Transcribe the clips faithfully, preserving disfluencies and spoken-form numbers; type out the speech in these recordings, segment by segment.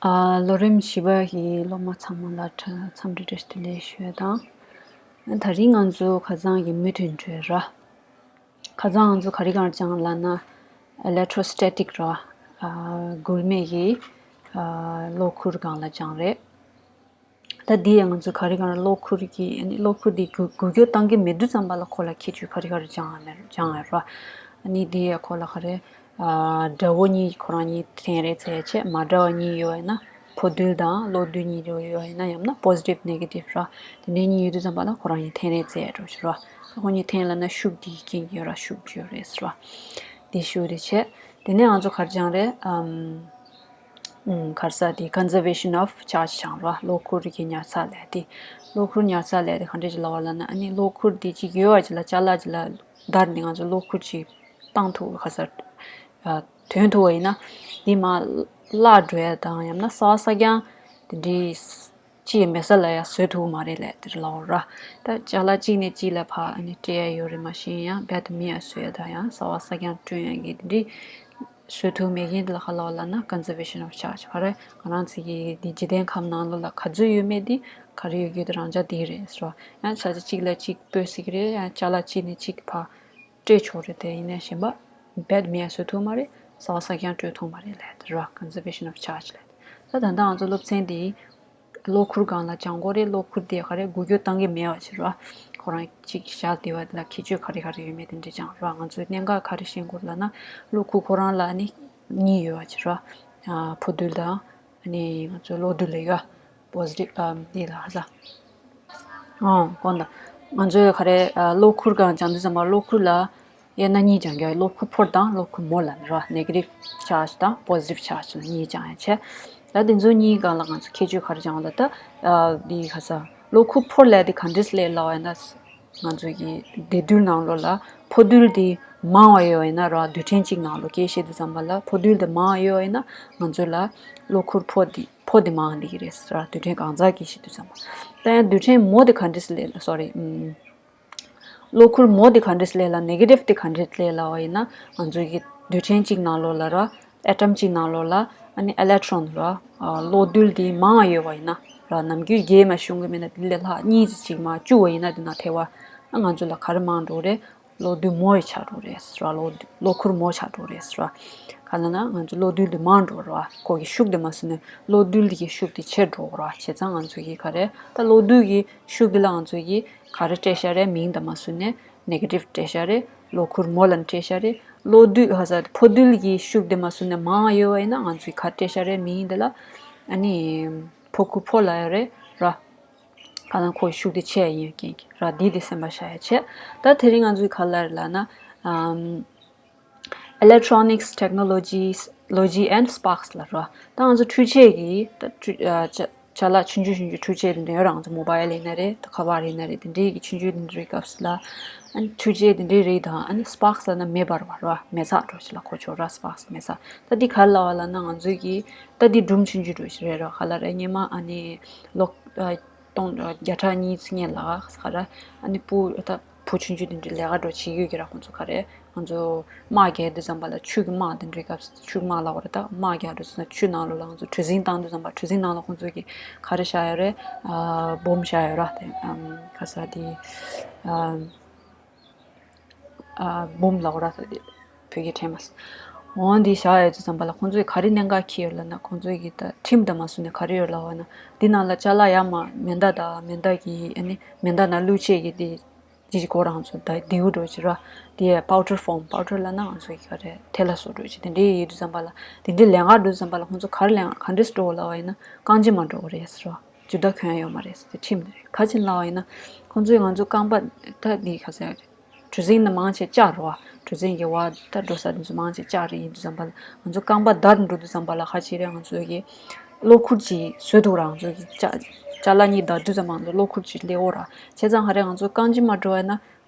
ཨ། ལོ་རིམ་བཞི་པ་གི་སློབ་མ་ཚང་མ་ལ་འཚམས་འདྲི་བཀྲ་ཤིས་བདེ་ལེགས་ཞུ་ཡ་དང་། དེ་རིང་ང་ཚོ་ཁ་སང་གི་མུ་མཐུད་འགྲོ་ཡ་ར། ཁ་སང་ང་ཚོ་ག་རེ་སྒང་སྦྱངས་ལབ་ན། ཨེ་ལེག་ཊོ་སི་ཊེ་ཊིག་ར། ཨ། འགུལ་མེད་ཀྱི། ཨ། གློག་ཁུར་སྒང་ལ་སྦྱངས་རེད། ད་འདི་ཡང་ང་ཚོ་ག་རེ་སྒང་ར་གློག་ཁུར་གྱི་ཨ་ནི་གློག་ཁུར་འདི་འགུལ་འགུལ་སྐྱོད་བཏང་གི་མེད་དུས་ཙམ་པ་ལ་ཁོ་ལ་ཁྱད་ཆོས་ག་རེ་ག་རེ་སྦྱང་ཡ་མེད་སྦྱང་ཡ་ར། ཨ་ནི་འདི་ཡ་ཁོ་ལ་ག་རེ། ཨ། འདྲ་བོ་གཉིས་ཁོ་རང་གཉིས་འཐེན་རེས་བྱས་བྱས་མ་འདྲ་བ་གཉིས་ཡོད་ཡ་ན། ཕོ་རྡུལ་དང་གློག་རྡུལ་གཉིས་ཡོད་ཡོད་ཡ་ན། ཡང་ན་པོ་སི་ཊིབ་ནེ་གེ་ཊིབ་ར། དེ་འདྲའི་གཉིས་ཡོད་དུས་ཙམ་པ་ལ་ཁོ་རང་གཉིས་འཐེན་རེས་བྱས་འགྲོ་ཞིག་ར། ཁོ་གཉིས་འཐེན་ལབ་ན་ཤུགས་འདིའི་རྐྱེན་གྱིས་ཡོད་ར། ཤུགས་ཡོད་རེད་ཟེར་ར། འདི་ཤུགས་དེ་བྱས། དེ་ནས་ང་ཚོ་ག་རེ་སྦྱངས་རེད། ཨམ། ཨུམ། ག་རེ་ཟེར་དེ་ཀོན་སར་ཝེ་ཤན་ཨོཕ་ཆར་ཇི་སྦྱངས་ར། གློག་ཁུར་གྱི་ཉར་ཚགས་ལས་དེ། གློག་ཁུར་ཉར་ཚགས་ལས་དེ་ག་འདྲ་ཞིག་ལབ་པ་ལབ་ན། ཨ་ནི་གློག་ཁུར་དེ་གཅིག་ཡོད་པ་ཅིག་ལ་ཅ་ལག་ཅིག་ལ་བརྡར་ནས་ང་ཚོ་གློག་ཁུར་ཅིག་བཏང་ཐུབ། ག་རེ་ཟེར། ཨ། ཐོན་ཐུབ་པ་ཡིན་ན། འདི་མར་བརླག་འགྲོ་ཡ་དང་ཡང་ན་གསར་པ་གསར་རྐྱང་དེ་འདྲའི་ཅིག་མེད་ས་ལ་ཡ་བཟོ་ཐུབ་མ་རེད་ལབ་དེ་ལབ་པ་ར། ད་ཅ་ལག་གཅིག་ནས་གཅིག་ལ་ཕར་ཨ་ནི་སྤྲད་ཡ་ཡོད་རེད། མ་གཞི་ཡང་རྦད་དེ་མེད་ཡ་བཟོ་ཡ་དང་ཡང་གསར་པ་གསར་རྐྱང་བསྐྲུན་ཡ་གི་དེ་འདྲའི་བཟོ་ཐུབ་མེད་མཁན་དེ་ལ་ག་རེ་ལབ་པ་ལབ་ན་ཀོན་སར་ཝེ་ཤན་ཨོཕ་ཆར་ཇི། ག་རེ་ང་རང་ཚོ་གི་འདི་འཇིག་རྟེན་ཁམས་ནང་ལོགས་ལ་ག་ཚོད་ཡོད་མེད་དེ་ག་རེ་ཡོད་རྒྱུ་དེ་རང་འཇགས་དེ་རེད་ཟེར་བ། ཡང་ཆ་ཆ་གཅིག་ལ་གཅིག་སྤོས་སྲིད་ཀྱི་རེད། ཡང་ཅ་ལག་གཅིག་ནས་གཅིག་ཕར་སྤྲད་ཆོག་རེད། དེ་ཡིན་ནའི་གཞན་པ་རྦད་མེད་ཡ་བཟོ་ཐུབ་མ་རེད། གསར་པ་གསར་རྐྱང་སྤྲོད་ཐུབ་མ་རེད་ལབ་དེ་ར། ཀོན་སར་ཝེ་ཤན་ཨོཕ་ཆར་ཇི་ལབ་དེ། ད་ད་ལྟ་ང་ཚོ་སློབ་ཚན་འདི་གློག་ཁུར་སྒང་ལ་སྦྱང་དགོས་རེད། གློག་ཁུར་དེ་ག་རེ་འགུལ་སྐྱོད་བཏང་གི་མེད་པ་བྱས་ར། ཁོ་རང་གཅིག་བཞག་བསྡད་པ་དེ་ལ་ཁྱད་ཆོས་ག་རེ་ག་རེ་ཡོད་མེད་དེ་འདྲ་སྦྱངས་ར། ང་ཚོས་གནད་འགག་ག་རེ་ཤེས་དགོས་ལབ་ན། གློག་ཁུར་ཁོ་རང་ལ་ནི་གཉིས་ཡོད་པ་བྱས་ར། ཨ། ཕོ་རྡུལ་དང་ཨ་ནི་ང་ཚོའི་གློག་རྡུལ་ལབ་ཡ། པོ་སི་ཊིབ། ཨ། འདི་ལ་ཧ་ལ། ཨོ། གོ་འདུག་ང་ཚོས་ག་རེ། ཨ། གློག་ཁུར་སྒང་སྦྱང་དུས་ཙམ་པ་གློག་ཁུར་ལ་དབྱེ་ན་གཉིས་སྦྱང་གི་ཡོད། གློག་ཁུར་ཕོར་དང་གློག་ཁུར་མོ་ལབ་ནི་ར། ནེ་གེ་ཊིབ་ཆར་ཇི་དང་པོ་སི་ཊིབ་ཆར་ཇི་ལ་གཉིས་སྦྱང་ཡ་བྱས། ད་འདི་ཚོ་གཉིས་སྒང་ལ་ང་ཚོ་ཁྱད་ཆོས་ག་རེ་སྦྱང་ལབ་ད། ཨ། འདི་ག་རེ་ཟེར། གློག་ཁུར་ཕོར་ལབ་དེ་ག་འདྲས་ལབ་ལབ་པ་ཡིན་ན། ང་ཚོ་གི་འདེད་རྡུལ་ནང་ལོགས་ལ་ཕོ་རྡུལ་དེ་མང་བ་ཡོད་པ་ཡིན་ན་ར། རྡུལ་ཕྲན་གཅིག་ནང་ལོགས་སྐྱེད་བྱེད་དུས་ཙམ་པ་ལ་ཕོ་རྡུལ་དེ་མང་བ་ཡོད་པ་ཡིན་ན་ང་ཚོ་ལ་གློག་ཁུར་ཕོར་དེ་ཕོར་དེ་མང་བ་འདི་གི་རེད་ཟེར་ར། རྡུལ་ཕྲན་གང་ཟག་གི་ཤེས་དུས་ཙམ་པ། ད་ཡང་རྡུལ་ཕྲན་མོ་དེ་ག་འདྲས་ལབ་ལབ། སོ་རི། ཨམ། གློག་ཁུར་མོ་དེ་ག་འདྲས་ལབ་ལབ། ནེ་གེ་ཊིབ་དེ་ག་འདྲས་ལབ་ལབ་པ་ཡིན་ན། ང་ཚོ་གི་རྡུལ་ཕྲན་གཅིག་ནང་ལོགས་ལ་ར། ཨེ་ཊམ་གཅིག་ནང་ལོགས་ལ་ཨ་ནི་ཨི་ལེག་ཊོན་ར། ཨ། གློག་རྡུལ་དེ་མང་བ་ཡོད་པ་ཡིན་ན་ར། ནམ་རྒྱུན་རྒྱས་མ་བྱུང་གི་མེད་ན་དེ་ལས་ལྷག་གཉིས་ཙམ་ཅིག་མར་བཅུག་པ་ཡིན་ན། དེ་ནང་ཐེ་བ་ང་ཚོ་ལ་ག་རེ་མང་འགྲོ་རེད། གློག་རྡུལ་མོ་ཡི་ཆགས་འགྲོ་རེད་ཟེར་བ། གློག་རྡུལ་གློག་ཁུར་མོ་ཆགས་འགྲོ་རེད་ཟེར་བ། ག་ལབ་ན་ང་ཚོ་གློག་རྡུལ་དེ་མང་འགྲོ་ར། ཁོ་གི་ཤུགས་དེ་མར་སོང་ནས་གློག་རྡུལ་དེ་གི་ཤུགས་དེ་ཆེར་འགྲོ་ར། བྱས་ཙང་ང་ཚོ་གི་ག་རེ། ད་གློག་རྡུལ་གྱི་ཤུགས་དེ་ལ་ང་ཚོ་གི་ག་རེ་སྤྲད་ཤག་རེད། མིང་དེ་མར་སོང་ནས་ནེ་གེ་ཊིབ་སྤྲད་ཤག་རེད། གློག་ཁུར་མོ་ལབ་ནས་སྤྲད་ཤག་རེད། གློག་རྡུལ་ཧ་ས་ཕོ་རྡུལ་གྱི་ཤུགས་དེ་མར་སོང་ནས་མང་ཡོད་པ་ཡིན་ན་ང་ཚོས་ག་རེ་སྤྲད་ཤག་རེད། མིང་དེ་ལ་ཨ་ནི་ཕོ་ཁུར་ཕོར་ལབ་ཡོད་རེད་ར། ག་ལབ་ན་ཁོའི་ཤུགས་དེ་ཆེ་ཡིན་རྐྱེན་གྱིས་ར། འདི་དེ་སེམས་པ་བཞག་ཡ་བྱས། ད་དེ་རིང་ང་ཚོས་ག་རེ་ལབ་རེད་ལབ་ན། ཨམ། Electronics Technologies, Logy and Sparks ལབ་ར། ད་ང་ཚོ་འཕྲུལ་ཆས་ཀྱི་ད་འཕྲུལ། ཨ། ཅ་ཅ་ལག་ཆུང་ཆུང་ཆུང་ཆུང་འཕྲུལ་ཆས་དེ་འདྲ་ཡོད་ར། ང་ཚོ་མོ་བྷལ་ཡིན་ན་རེད། ད་ཁ་པར་ཡིན་ན་རེད། དེ་འདྲའི་གི་ཆུང་ཆུང་དེ་འདྲའི་སྐབས་སུ་ལ། ཨ་ནི་འཕྲུལ་ཆས་དེ་འདྲའི་རིགས་དང་། ཨ་ནི་སི་པར་ཀི་སི་ལབ་ན་མེ་འབར་བ་ར། མེ་ཚགས་འདྲ་བོ་ཅིག་ལ་གོ་ཆོག་ར། སི་པར་ཀི་སི་མེ་ཚགས། ད་འདི་ག་རེ་ལབ་པ་ལབ་ན་ང་ཚོའི་གི་ད་འདི་སྒྲུང་ཆུང་ཆུང་འདྲ་བོ་ཞིག་རེད་ར། ག་ལབ་རེད། སྔོན་མ་ཨ་ནི་ལོ། ཨ། སྟོང་བརྒྱ་ཕྲག་གཉིས་ཙམ་སྔོན་ལ་ག་རེ། ཨ་ནི་སྤུ་ད་བུ་ཆུང་ཆུང་དེ་འདྲས་ལས་ཀ་འདྲ་བོ་བྱེད་ཀྱི་ཡོད་ཀྱི་ར། ཁོང་ཚོ་ག་རེ། ང་ཚོ་དམག་རྒྱག་དུས་ཙམ་པ་ལ་ཆུ་གི་དམག་དེ་འདྲའི་སྐབས་སུ། ཆུ་དམག་ལབ་དགོས་རེད། ད་དམག་རྒྱག་དུས་ཙམ་པ་ཆུ་ནང་ལོགས་ལ་ང་ཚོ་གྲུ་གཟིངས་བཏང་དུས་ཙམ་པ། གྲུ་གཟིངས་ནང་ལ་ཁོང་ཚོ་གིས་ག་རེ་བཞག་ཡོད་རེད། ཨ། སྦོམ་བཞག་ཡོད་ར། དེ། ཨམ། ག་རེ་ཟེར་དེ། ཨམ། ཨ། སྦོམ་ལབ་དགོས་ར། ད་དེ་བོད་སྐད་དྲན་མ་སོང་། འོ་འདི་བཞག་ཡོད་དུས་ཙམ་པ་ལ་ཁོང་ཚོས་ག་རེ་གནད་འགག་འཁྱེར་ཡོད་ལབ་ན། ཁོང་ཚོ་གིས་ད་ཁྲིམས་དེ་མར་སོང་ནས་ག་རེ་ཡོད་ལབ་པ་ན། འདི་ནང་ལ་ཅ་ལག་ཡར་མར་མེ་མདའ་དང་། མེ་མདའ་གི། ཨ་ནི་མེ་མདའ་ནང་བླུགས་བྱེད་ཀྱི་དེ། ཅི་ཞིག་གོ་རང་ཚོ་ད་རྡེའུ་འདྲ་བོ་ཅིག་ར། དེ་པའུ་ཌར་ཕོམ། པའུ་ཌར་ལབ་ན་ང་ཚོ་གི་ག་རེ། ཐལ་བ་བཟོ་འདྲ་བོ་ཅིག་དེ་འདྲའི་ཡོད་དུས་ཙམ་པ་ལ། དེ་འདྲའི་ལས་ཀ་འགྲོ་དུས་ཙམ་པ་ལ་ཁོང་ཚོ་ག་རེ་ལས་ཀ་ག་འདྲས་འགྲོ་ལབ་པ་ཡིན་ན། རྐང་རྗེས་མར་འགྲོ་དགོས་རེད་ཟེར་བ། འཇུ་བརྡར་གྱོན་ཡ་ཡོད་མ་རེད་ཟེར། དེ་ཁྲིམས་དེ་རེད། ག་ཅི་ལབ་པ་ཡིན་ན། ཁོང་ཚོས་ང་ཚོ་རྐང་པ་ད་འདི་ག་ཟེར། གྲུ་གཟིངས་ནི་མང་ཆེ་ལྕགས་རེད་བ། གྲུ་གཟིངས་ཀྱི་བར་ད་འགྲོ་ས་དེ་ཚོ་མང་ཆེ་ལྕགས་རེད། ཡིན་དུས་ཙམ་པ་ལ་ང་ཚོ་རྐང་པ་བརྡར་འགྲོ་དུས་ཙམ་པ་ལ་ག་ཅི་རེད། ང་ཚོ་གི་གློག་ཁུར་ཅིག་བཟོས་འདུག་ར། ང་ཚོ་གི་ཅ་ཅ་ལག་གཉིས་བརྡར་དུས་ཙམ་པ་ང་ཚོ་གློག་ཁུར་ཅིག་སླེབས་ཡོད་ར། བྱས་ཙང་ག་རེ། ང་ཚོ་རྐང་རྗེས་མར་འགྲོ་བ་ཡིན་ན་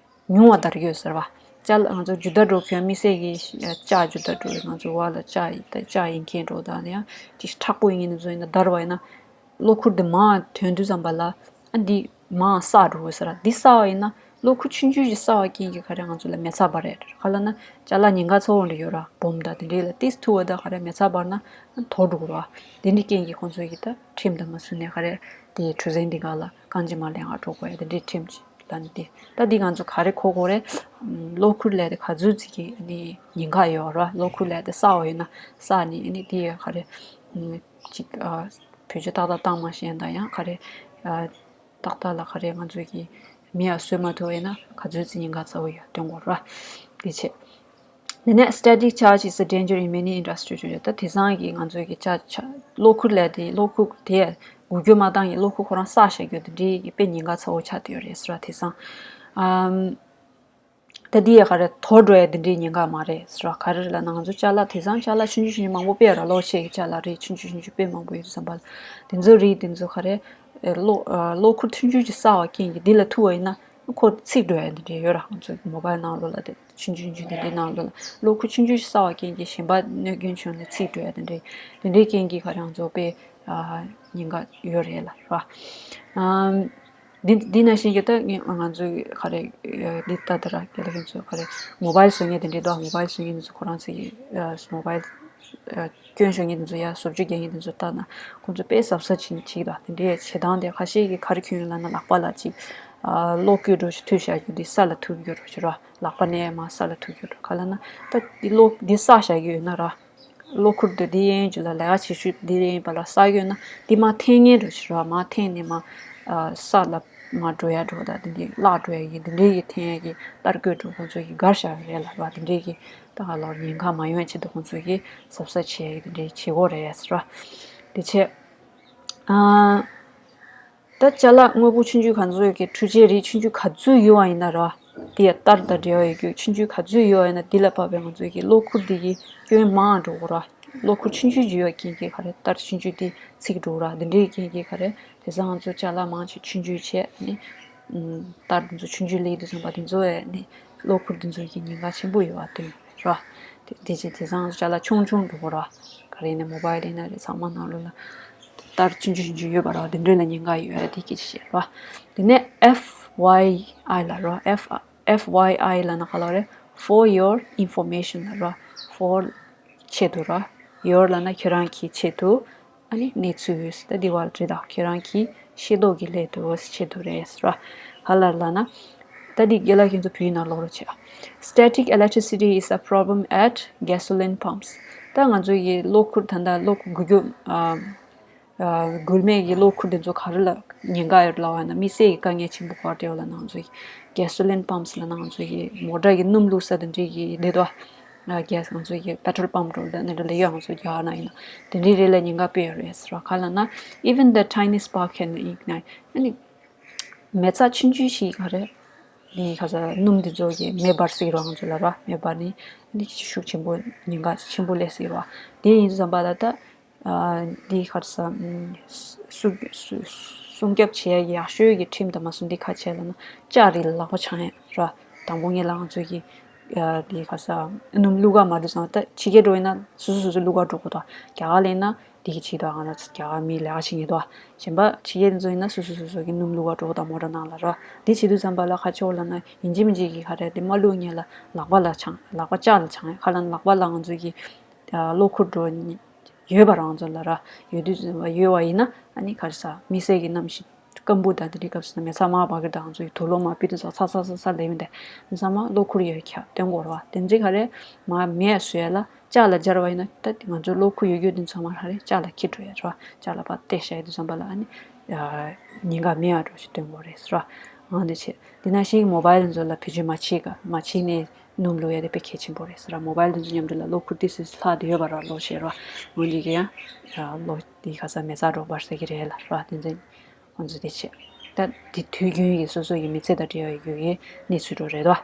ཉུང་བ་བརྡར་གྱི་ཡོད་ཟེར་བ། ཅ་ལག་ང་ཚོ་འཇུ་བརྡར་འགྲོ་མཁན། དམིགས་བསལ་གྱི་ལྕགས་འཇུ་བརྡར་འགྲོ་བའི། ང་ཚོ་བར་ལ་ལྕགས་ཡིན་ད། ལྕགས་ཡིན་མཁན་འདྲ་བོ་དང་། ཡང་ཅིག་མཁྲེགས་པོ་ཡིན་མཁན་དེ་ཚོ་ཡིན་ན། བརྡར་བ་ཡིན་ན། གློག་ཁུར་དེ་མར་ཐོན་དུས་ཙམ་པ་ལ། ཨ། འདི་མར་སྲེག་འགྲོ་གི་ཟེར་ར། འདི་སྲེག་པ་ཡིན་ན་ གློག་འཁོར་ཆུང་ཆུང་ཞིག་བསགས་པ་རྐྱེན་གྱིས་ག་རེ་ང་ཚོ་ལ་མེ་ཚ་འབར་ཡ་རེད། ག་ལབ་ན་ཅ་ལག་ཉེན་ཁ་ཚ་བོ་འདྲ་ཡོད་ར། སྦོམ་དང་དེ་འདྲས་ལ་ཏིས་ཐུག་པ་དང་ག་རེ་མེ་ཚ་འབར་ན་དོར་འགྲོ་གི་ར། དེ་འདྲའི་རྐྱེན་གྱིས་ཁོང་ཚོ་གི་ད་ཁྲིམས་དང་མ་བཟུང་ནས་ག་རེ་དེ་གྲུ་གཟིངས་འདི་ག་ལ་རྐང་རྗེས་མ་ལེན་ག་འགྲོ་དགོས་ཡ་དེ་འདྲའི་ཁྲིམས་ཅིག་ལ་ནི་དེ། ད་འདི་ང་ཚོ་ག་རེ་གོ་དགོས་རེད། གློག་འཁོར་ལས་དེ་ག་ཚོད་ཅིག་གི་ནི་ཉེན་ཁ་ཡོད་ར། གློག་འཁོར་ལས་དེ་བསགས་པ་ཡོད་ན་བསགས་ནི་ནི་དེ་ག་རེ་ཅིག་བེད་སྤྱོད་ཏག་ཏག་བཏང་མ་ཤེས་དང་ཡང་ག་རེ། ཏག་ཏག་ལ་ག་རེ་ང་ཚོས་ཀྱི་མེ་ཡང་གསོད་མ་ཐུབ་པ་ཡིན་ན་ག་ཚོད་ཅིག་ཉེན་ཁ་ཚ་བོ་ཡོད་སྟོན་དགོས་ར། དེ་བྱས། དེ་ནས་static charge is a danger in many industries ཞུ་ཡོད། ད་དེང་སང་གི་ང་ཚོས་ཀྱི་ཅ་ཆ་གློག་འཁོར་ལས་དེ་གློག་འཁོར་དེ་འགུལ་སྐྱོད་མ་བཏང་གི་གློག་འཁོར་ཁོ་རང་བསགས་བཞག་རྒྱུ་དེ་འདྲའི་གི་དཔེ་ཉེན་ཁ་ཚ་བོ་ཆགས་བསྡད་ཡོད་རེད་ཟེར་བ་དེང་སང་། ཨམ། ད་འདི་ཡ་ག་རེ་དོར་འགྲོ་ཡ་འདི་འདྲའི་ཉེན་ཁ་མ་རེད་ཟེར་བ་ག་རེ་རེད་ལབ་ན། ང་ཚོ་ཅ་ལག་དེང་སང་ཅ་ལག་ཆུང་ཆུང་ཆུང་ཆུང་མང་པོ་དཔེ་ར་གློག་ཆས་ཀྱི་ཅ་ལག་རིགས་ཆུང་ཆུང་ཆུང་ཆུང་དཔེ་མང་པོ་ཡོད་དུས་ཙམ་པ་ལ། དེ་ཚོ་རིགས་དེ་ཚོ་ག་རེ་གློག་གློག་འཁོར་ཆུང་ཆུང་ཅིག་བསགས་པ་རྐྱེན་གྱིས་འདི་ལ་ཐུག་པ་ཡིན་ན་ཁོ་ཚིག་འགྲོ་ཡ་འདི་འདྲའི་ཡོད་ར། ང་ཚོ་མོ་བྷལ་ནང་ལོགས་ལ་དེ་ཆུང་ཆུང་ཆུང་དེ་འདྲའི་ནང་ལོགས་ལ་གློག་འཁོར་ཆུང་ཆུང་ཅིག་བསགས་པ་རྐྱེན་གྱིས་གཞན་པ་གནོད་སྐྱོན་བྱུང་ནས་ཚིག་འགྲོ་ཡ་དེ་འདྲའི་དེ་འདྲའི་རྐྱེན་གྱིས་ག་རེ་ང་ཚོ་དཔེ་ཉེན་ཁ་ཡོད་རེད་ལ་ར། འདི་འདི་ནང་བཞིན་གྱི་ད་ང་ང་ཚོའི་ག་རེ་འདི་ལྟ་དེ་ར་སྐད་ལ་ཁྱེད་ཚོ་ག་རེ་མོ་བྷལ་བཟོ་མཁན་དེ་འདྲའི་འདུག་མོ་བྷལ་བཟོ་མཁན་དེ་ཚོ་ཁོ་རང་ཚོའི་མོ་བྷལ་སྐྱོན་བྱུང་མཁན་དེ་ཚོ་ཡ་བཟོ་བཅོས་རྒྱག་མཁན་དེ་ཚོ་ལྟ་ན་ཁོང་ཚོ་དཔེ་གཟབ་གཟབ་བྱེད་བྱེད་ཀྱི་འདུག་དེ་འདྲའི་བྱེད་སྟངས་དེ་ཁ་ཤས་ཀྱིས་ག་རེ་གྱོན་ཡོད་ལབ་ན་ལག་པ་ལ་ཅིག་གློག་སྐུད་འདྲ་ཞིག་མཐུད་བཞག་རྒྱུ་དེ་ས་ལ་ཐུག་རྒྱུ་འདྲ་ཞིག་ར། ལག་པ་ནས་མར་ས་ལ་ཐུག་རྒྱུ་འདྲ་ག་ལབ་ན་ད་འདི་གློག་འདི་བསགས་བཞག་གི་ཡོད་ན་ར། གློག་འཁོར་དེ་འདི་ཡན་ཅུ་ལ་ལས་ཀ་བྱེད་ཤུགས་འདི་ཡན་པ་ལ་བསགས་ཡོད་ན་འདི་མར་འཐེན་མཁན་འགྲོ་ཕྱིར་བ་མར་འཐེན་ནས་མར་ས་ལ་མར་འགྲོ་ཡ་འགྲོ་ད་འདི་འདི་བརླག་འགྲོ་ཡ་གི་འདི་འདྲའི་གི་འཐེན་ཡ་གི་ལྟར་བཀོད་འགྲོ་ཁོང་ཚོ་གི་གར་བཞག་རེད་ལ་བ་འདི་འདྲའི་གི་ད་ག་ལོར་ཉེན་ཁ་མ་ཡོང་ཡ་ཆེད་དུ་ཁོང་ཚོ་གི་གཟབ་གཟབ་བྱེད་ཡ་གི་འདི་འདྲའི་བྱེད་སྒོ་རེད་ཟེར་བ་འདི་བྱས། ད་ཅ་ལག་དངོས་པོ་ཆུང་ཆུང་ག་ཚོད་ཀྱི་འཕྲུལ་ཆས་རིགས་ཆུང་ཆུང་ག་ཚོད་ཡོད་པ་ཡིན་ན་ར། དེ་ཡ་ལྟར་དང་འབྲེལ་བ་ཡོད་རྒྱུ་ཆུང་ཆུང་ག་ཚོད་ཡོད་པ་ཡིན་ན་དེ་ལ་བབས་པའི་ང་ཚོའི་གི་གློག་འཁོར་འདི་གི་སྐྱོན་མང་འགྲོ་གི་ར། གློག་འཁོར་ཆུང་ཆུང་ཅིག་ཡོད་རྐྱེན་གྱིས་ག་རེ་ལྟར་ཆུང་ཆུང་དེ་ཚིག་འགྲོ་གི་ར། འདི་འདྲའི་རྐྱེན་གྱིས་ག་རེ་དེང་སང་ང་ཚོ་ཅ་ལག་མང་ཆེ་ཆུང་ཆུང་བྱས་ནི། ལྟར་འདི་ཚོ་ཆུང་ཆུང་ལས་དུས་ཙམ་པ་འདི་ཚོ་ཡ་ནི་གློག་འཁོར་འདི་ཚོ་གི་ཉེན་ཁ་ཆེན་པོ་ཡོད་པ་སྟོན་ར། དེ་དེ་ཕྱིར་དེང་སང་ཅ་ལག་ཆུང་ཆུང་འགྲོ་གི་ར། ག་རེ་ཡིན་ན་མོ་བྷལ་ཡིན་ན་རེད་ཚང་མ་ནང་ལོགས་ལ་ལྟར་ཆུང་ཆུང་ཆུང་ཆུང་ཡོད་པ་ར། དེ་འདྲ་ལ་ཉེན་ཁ་ཡོད་ཡ་དེ་སྐད་ཆ་བཤད་ར། དེ་ནས་F Y I ལ་ར། F F Y I ལ་ན་ག་ལ་རེད། For your information ལ་ར། For ཆེད་དུ་ར། Your ལ་ན་ཁྱེད་རང་གི་ཆེད་དུ། ཨ་ནི་གནས་ཚུལ་ད་འདི་བར་རེད་ད་ཁྱེད་རང་གི་ཤེས་རྟོགས་ཀྱི་སླད་དུ་ཆེད་དུ་རེད་ཟེར་བ། ཧ་ལ་ལ་ན། ད་འདི་རྒན་ལགས་ཁྱེད་ཚོ་བོད་ཡིག་ནང་ཀློག་རོགས་བྱེད། Static electricity is a problem at gasoline pumps. ད་ང་ཚོ་ཡི་གློག་འཁོར་ད་ལྟ་གློག་འགུལ་སྐྱོད་ཨ། ཨ། འགུལ་མེད་ཀྱི་གློག་འཁོར་དེ་ཚོ་ག་རེ་ལ་ཉེན་ཁ་ཡོད་ལབ་པ་ན་དམིགས་བསལ་གྱི་དཀའ་ངལ་ཆེན་པོ་ག་རེ་ཡོད་ལབ་ན་ང་ཚོ་ཡི་gasoline pumps ལབ་ན་ང་ཚོ་ཡི་མོ་ཊ་གི་སྣུམ་བླུགས་ས་དེ་འདྲའི་གི་དེ་དོ། ཨ། gas ང་ཚོ་ཡི་petrol pump འགྲོ་ལ་ནི་ལ་ཡོད་ང་ཚོ་རྒྱ་གར་ན་ཡིན་ན་དེ་འདྲའི་རེད་ལ་ཉེན་ཁ་དཔེ་ཡོད་རེད་ཟེར་བ་ག་ལབ་ན། Even the tiny spark can ignite. ཨ་ནི་མེ་བཙའ་ཆུང་ཆུང་ཞིག་ག་རེ་ནི་ག་ས་སྣུམ་དེ་ཚོ་གི་མེ་འབར་སྲིད་རོ་ང་ཚོ་ལ་ར་མེ་འབར་ནི་ནི་ཤུགས་ཆེན་པོ་ཉེན་ཁ་ཆེན་པོ་སླེབས་སྲིད་རོ། དེ་ཡིན་དུས་ཙམ་པ་ལ་ད། འདི་ག་རེ་ཟ། སྲུང་སྲུང་སྐྱོབ་བྱེད་ཡ་གི་ཡག་ཤོས་ཀྱི་ཁྲིམས་དང་མ་སྲུང་འདི་ཁ་ཆེ་ལ་ན་ལྕགས་རིགས་ལ་ལག་པ་འཆང་ཡ་ར། དང་པོ་ངེད་ལ་ང་ཚོས་ཀྱི་འདི་ག་རེ་ཟ། སྣུམ་བླུག་ག་མ་འགྲོ་ཙང་ད་ཕྱི་རྒྱལ་འགྲོ་ཡིན་ན་སོ་སོ་སོ་སོ་བླུག་ག་འགྲོ་དགོས་དོ། རྒྱ་གར་ལ་ཡིན་ན་འདི་གི་ཆེད་དུ་ང་རང་ཚོ་རྒྱ་གར་མིའི་ལས་ཀ་བྱེད་ངེས་དོ། གཞན་པ་ཕྱི་རྒྱལ་ཚོ་ཡིན་ན་སོ་སོ་སོ་སོ་གི་སྣུམ་བླུག་ག་འགྲོ་དགོས་དོ་མོ་ཊ་ནང་ལ་ར། འདི་བྱེད་དུས་ཙམ་པ་ལ་ཁ་ཕྱོགས་ལ་ན་ཡིན་གཅིག་མིན་གཅིག་གི་ག་རེ་འདི་མ་བླུག་ངེས་ལ་ལག་པ་ལ་འཆང་ལག་པ་ལྕགས་ལ་འཆང་ཡ་ཁ་ལ་ན་ལག་པ་ལ་ང་ཚོ་གི་གློག་འཁོར་འགྲོ་ཡོད་པ་རང་ཚོ་ལ་ར། ཡོད་དུས་ཡོད་པ་ཡིན་ན་ཨ་ནི་ག་རེ་ཟ་དམིགས་བསལ་གྱི་གནམ་གཤིས་སྐམ་པོ་དང་དེ་འདྲའི་སྐབས་སུ་ན་མེ་ཚ་མར་འབར་གི་དང་ང་ཚོ་ཡི་དུག་ལོག་མར་ཕུད་དུས་ཚོ་ཚ་ཚ་ཚ་ཚ་ལེ་མི་འདས་མི་ཚང་མ་གློག་འཁོར་ཡོད་ཁྱ་སྟོན་དགོས་ར་བ་དེ་འདྲའི་ག་རེ་མར་མེ་བཟོས་ཡ་ལ་ལྕགས་ལ་སྦྱར་བ་ཡིན་ན་ད་ང་ཚོ་གློག་འཁོར་ཡོད་རྒྱུ་དེ་ཚང་མ་ག་རེ་ལྕགས་ལ་འཁྱེར་འགྲོ་ཡ་ར་བ་ལྕགས་ལ་ཕར་བཏེགས་བཞག་ཡ་དུས་ཙམ་པ་ལ་ཨ་ནི་ཉེན་ཁ་མེད་ཡ་འགྲོ་ཞིག་སྟོན་དགོས་རེད་ཟེར་བ་འང་དེ་བྱས་དེ་ནང་བཞིན་གྱི་མོ་བྷལ་ཚོ་ལ་བེད་སྤྱོད་མ་བྱེད་ཀ་མ་བྱེད་ནས། སྣུམ་བླུག་ཡ་དེ་དཔེ་གལ་ཆེན་པོ་རེད་ཟེར་ར། མོ་བྷལ་དེ་ཚོ་མཉམ་དུ་ལ་གློག་འཁོར་ཏི་སི་ལྷག་དེ་ཡོད་པ་ར་གློག་ཤེས་ར། འོན་ཏེ་གི་ཡང་གློག་དེ་ཁ་ས་མེ་བཙའ་འགྲོ་བར་ཟེར་གི་རེད་ལ་ར། དེ་ཚོ་ཁོང་ཚོ་དེ་བྱེད། ད་དེ་དུས་རྒྱུན་གྱི་སོ་སོ་ཡི་མི་ཚེ་དང་འབྲེལ་བའི་རྒྱུ་གི་གནས་ཚུལ་འགྲོ་རེད་དོ།